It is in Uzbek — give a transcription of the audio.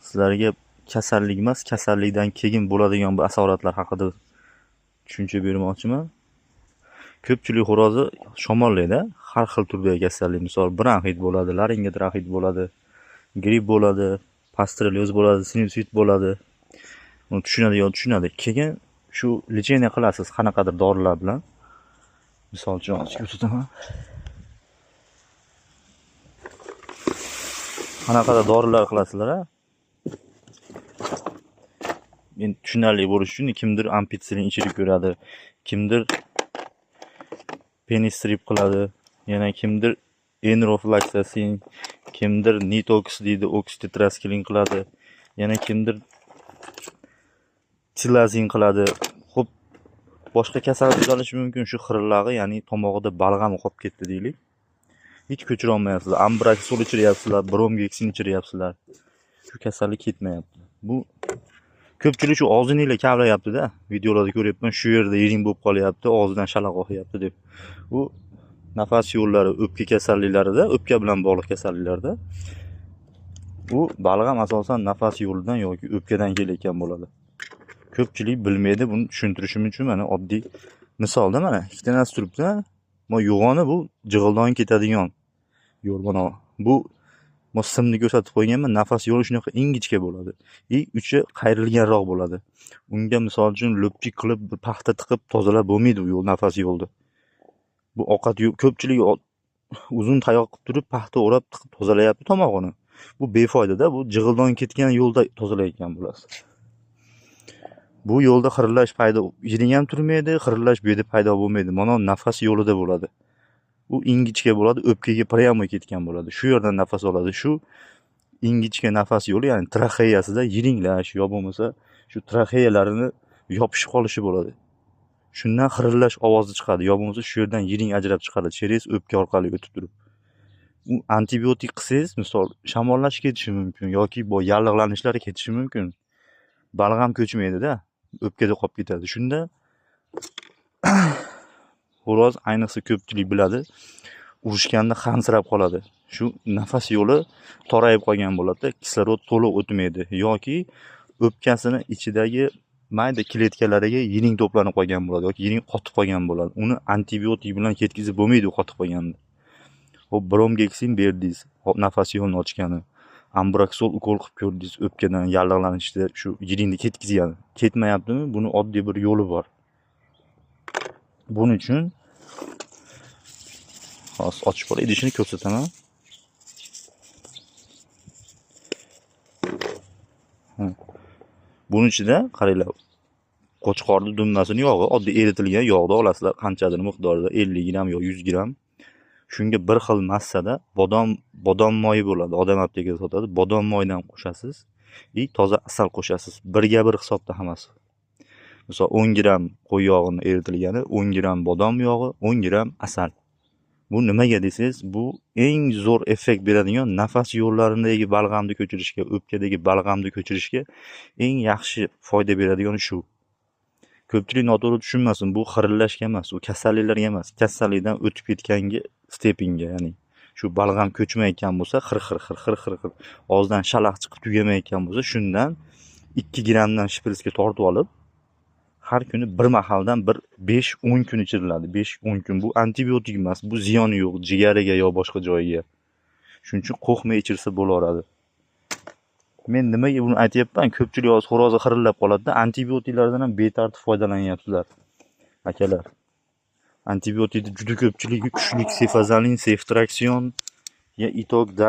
Sizlarga kasallik emas, kasallikdan keyin bo'ladigan bu asoratlar haqida tushuncha bermoqchiman. Ko'pchilik xo'rozi shamollaydi, har xil turdagi kasallik, misol bronxit bo'ladi, laringotraxit bo'ladi, gripp bo'ladi, pastrelyoz bo'ladi, sinusit bo'ladi. Buni tushunadigan tushunadi. Keyin shu lecheniya qilasiz qanaqadir dorilar bilan. Misol uchun hozir ko'rsataman. Qanaqadir dorilar qilasizlar, a? Men tushunarli bo'lishi uchun kimdir ampitsilin ichirib ko'radi, kimdir penistrip qiladi, yana kimdir enrofloksasin, kimdir nitox deydi, oksitetrasklin qiladi, yana kimdir tilazin qiladi. Xo'p, boshqa kasal tuzalishi mumkin, shu xirillag'i, ya'ni tomog'ida balg'am qolib ketdi deylik. Hech ko'chira olmayapsizlar, ambroksol ichiryapsizlar, bromgeksin ichiryapsizlar. Shu kasallik ketmayapti. Bu ko'pchilik shu og'zini ile kavlayapti-da. Videolarda ko'ryapman, shu yerda yiring bo'lib qolyapti, og'zidan shalaq oqyapti deb. Bu nafas yo'llari, o'pka kasalliklarida, o'pka bilan bog'liq kasalliklarda bu balg'am asosan nafas yo'lidan yoki o'pkadan kelayotgan bo'ladi. Ko'pchilik bilmaydi, buni tushuntirishim uchun mana oddiy misolda mana ikkita narsa turibdi. Bu yo'g'oni bu jig'ildon ketadigan yo'l mana bu. Bu simni ko'rsatib qo'yganman, nafas yo'li shunaqa ingichka bo'ladi. Uchi qayrilganroq bo'ladi. Unga misol uchun lo'pchik qilib bir paxta tiqib tozalab bo'lmaydi bu yo'l, nafas yo'lni. Bu ovqat ko'pchilik uzun tayoq qilib turib paxta o'rab tiqib tozalayapti tomog'ini. Bu befoyda-da, bu jig'ildon ketgan yo'lda tozalayotgan bo'lasiz. Bu yo'lda xirillash paydo, yiring ham turmaydi, xirillash bu yerda paydo bo'lmaydi. Mana nafas yo'lida bo'ladi. U ingichka bo'ladi, o'pkaga prямо ketgan bo'ladi. Shu yerdan nafas oladi. Shu ingichka nafas yo'li, ya'ni traxeyasida yiringlash yo bo'lmasa shu traxeyalarini yopishib qolishi bo'ladi. Shundan xirillash ovozi chiqadi, yo bo'lmasa shu yerdan yiring ajrab chiqadi, через o'pka orqali o'tib turib. U antibiotik qilsangiz, misol shamollash ketishi mumkin yoki bu yallig'lanishlar ketishi mumkin. Balg'am ko'chmaydi-da, o'pkada qolib ketadi. Shunda xo'roz ayniqsa ko'pchilik biladi, urushganda hansirab qoladi. Shu nafas yo'li torayib qolgan bo'ladi-da, kislorod to'liq o'tmaydi yoki o'pkasini ichidagi mayda kletkalariga yiring to'planib qolgan bo'ladi yoki yiring qotib qolgan bo'ladi. Uni antibiotik bilan ketkizib bo'lmaydi u qotib qolganni. Xo'p, bromgeksin berdingiz, hop, nafas yo'lini ochgani, ambroksol ukol qilib ko'rdingiz, o'pkadan yallig'lanishda shu yiringni ketkizgani. Ketmayaptimi? Buni oddiy bir yo'li bor. Buning uchun hozir ochib ko'ray, idishini ko'rsataman. Buning ichida qaranglar, qo'chqorning dummasini yog'i, oddiy eritilgan yog'ni olasizlar, qanchadir miqdorda, 50 gramm yo 100 gramm. Shunga bir xil massada bodom moyi bo'ladi. Odam aptekada sotadi. Bodom moyidan qo'shasiz va toza asal qo'shasiz. Birga bir hisobda hammasi. Misol 10 gramm qo'y yog'ini eritilgani, 10 gramm bodom yog'i, 10 gramm asal. Bu nimaga desangiz, bu eng zo'r effekt beradigan nafas yo'llaridagi balg'amni ko'chirishga, o'pkadagi balg'amni ko'chirishga eng yaxshi foyda beradigan shu. Ko'pchilik noto'g'ri tushunmasin, bu xirillashga emas, u kasalliklarga emas, kasallikdan o'tib ketganga stepinga, ya'ni shu balg'am ko'chmayotgan bo'lsa, xir xir xir xir xir xir og'izdan shalaq chiqib tugamayotgan bo'lsa, shundan 2 grammdan shprisga tortib olib, har kuni bir mahaldan bir 5-10 kun ichiriladi. 5-10 kun bu antibiotik emas, bu ziyoni yo'q jigariga yo boshqa joyiga. Shuning uchun qo'rqmay ichirsa bo'laveradi. Men nimaga buni aytyapman? Ko'pchilik hozir xo'rozi xirillab qoladi-da, antibiotiklardan ham betartib foydalanyapsizlar. Akalar, antibiotikni juda ko'pchiligi kuchli sefazolin, seftriakson, ya itok, dal